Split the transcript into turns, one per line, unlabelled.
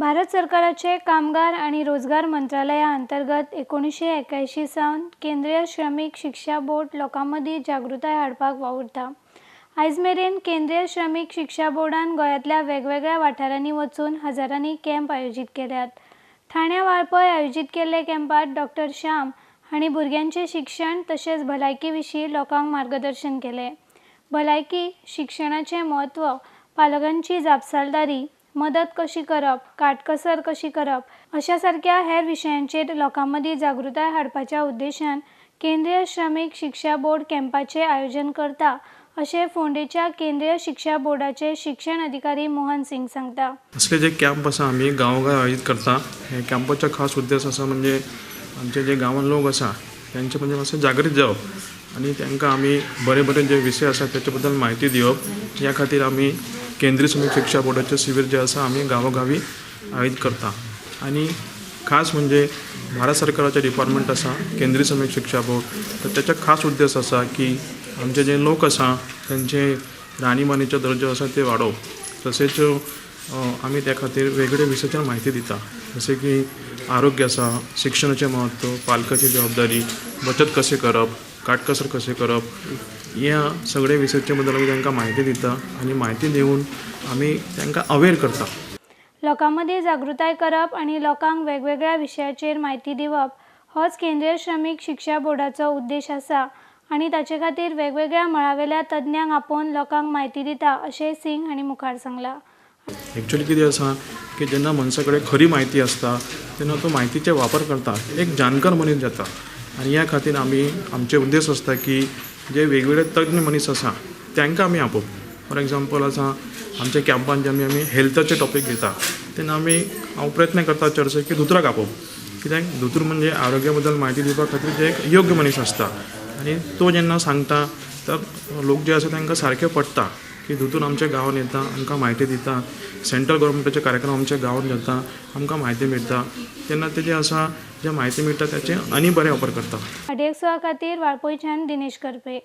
भारत सरकाराचे कामगार आनी रोजगार मंत्रालया अंतर्गत 1981 सावन केंद्रीय श्रमीक शिक्षा बोर्ड लोकां मदीं जागृताय हाडपाक वावुरता. आयज मेरेन केंद्रीय श्रमीक शिक्षा बोर्डान गोंयांतल्या वेगवेगळ्या वाठारांनी वचून हजारांनी कॅम्प आयोजीत केल्यात. ठाण्या वाळपय आयोजीत केल्ले कॅम्पात डॉक्टर श्याम हांणी भुरग्यांचें शिक्षण तशेंच भलायकी विशीं लोकांक मार्गदर्शन केलें. भलायकी, शिक्षणाचें म्हत्व, पालकांची जापसालदारी, मदत कशी करप, काटकसर कशी करप अशा सारक्या हेर विशयांचेर लोकां मदीं जागृताय हाडपाच्या उद्देशान केंद्रीय श्रमीक शिक्षा बोर्ड कॅम्पाचें आयोजन करता, अशें फोंडेच्या केंद्रीय शिक्षा बोर्डाचे शिक्षण अधिकारी मोहन सिंग सांगता.
असले जे कॅम्प आसा, आमी गांवोगांव आयोजीत करता. हे कॅम्पाचो खास उद्देश आसा म्हणजे आमचे जे गांवान लोक आसा, तेंचे म्हणजे मातशें जागृत जावप आनी तांकां आमी बरे बरे जे विशय आसा तेचे बद्दल म्हायती दिवप. ह्या खातीर आमी केंद्रीय श्रमीक शिक्षा बोर्डाचे शिबीर जे आसा, आमी गांवोगांवी आयोजीत करता. आनी खास म्हणजे भारत सरकाराचें डिपार्टमेंट आसा केंद्रीय श्रमीक शिक्षा बोर्ड, तर तेचो खास उद्देश आसा की आमचे जे लोक आसा, तेंचे राहणीमानीचो दर्जो आसा ते वाडोवप. तशेंच आमी त्या खातीर वेगवेगळे विशयाचेर म्हायती दिता, जशें की आरोग्य आसा, शिक्षणाचें म्हत्व, पालकाची जबाबदारी, बचत कशें करप, काटकसर कशें करप, ह्या सगळे विशयाचे बद्दल आमी तांकां म्हायती दिता आनी म्हायती दिवन आमी तांकां अवेर करता.
लोकां मदीं जागृताय करप आनी लोकांक वेगवेगळ्या विशयाचेर म्हायती दिवप होच केंद्रीय श्रमीक शिक्षा बोर्डाचो उद्देश आसा आनी ताचे खातीर वेगवेगळ्या मळावेल्या तज्ञांक आपोवन लोकांक म्हायती दिता, अशें सिंग हांणी मुखार सांगलां.
एक्चुअली कितें आसा की जेन्ना मनशा कडेन खरी म्हायती आसता, तेन्ना तो म्हायतीचे वापर करता, एक जाणकार मनीस जाता. आनी ह्या खातीर आमी आमचे उद्देश आसता की जे वेगवेगळे तज्ञ मनीस आसा, तांकां आमी आपोवप. फॉर एग्जाम्पल आसा, आमच्या कॅम्पान जे आमी हेल्थाचे टॉपीक घेता, तेन्ना आमी हांव प्रयत्न करता चडशे की दोतोराक आपोवप. कित्याक दोतोर म्हणजे आरोग्या बद्दल म्हायती दिवपा खातीर जे एक योग्य मनीस आसता आनी तो जेन्ना सांगता, तर लोक जे आसा तांकां सारकें पडटा की दोतोर आमच्या गांवान येता, आमकां म्हायती दिता, सेंट्रल गव्हर्मेंटाचे कार्यक्रम आमच्या गांवान जाता, आमकां म्हायती मेळटा. तेन्ना ते जे आसा, जे म्हायती मेळटा, ताचे आनी बरें वापर करता.
आरडीएक्स खातीर वाळपयच्यान दिनेश करपे.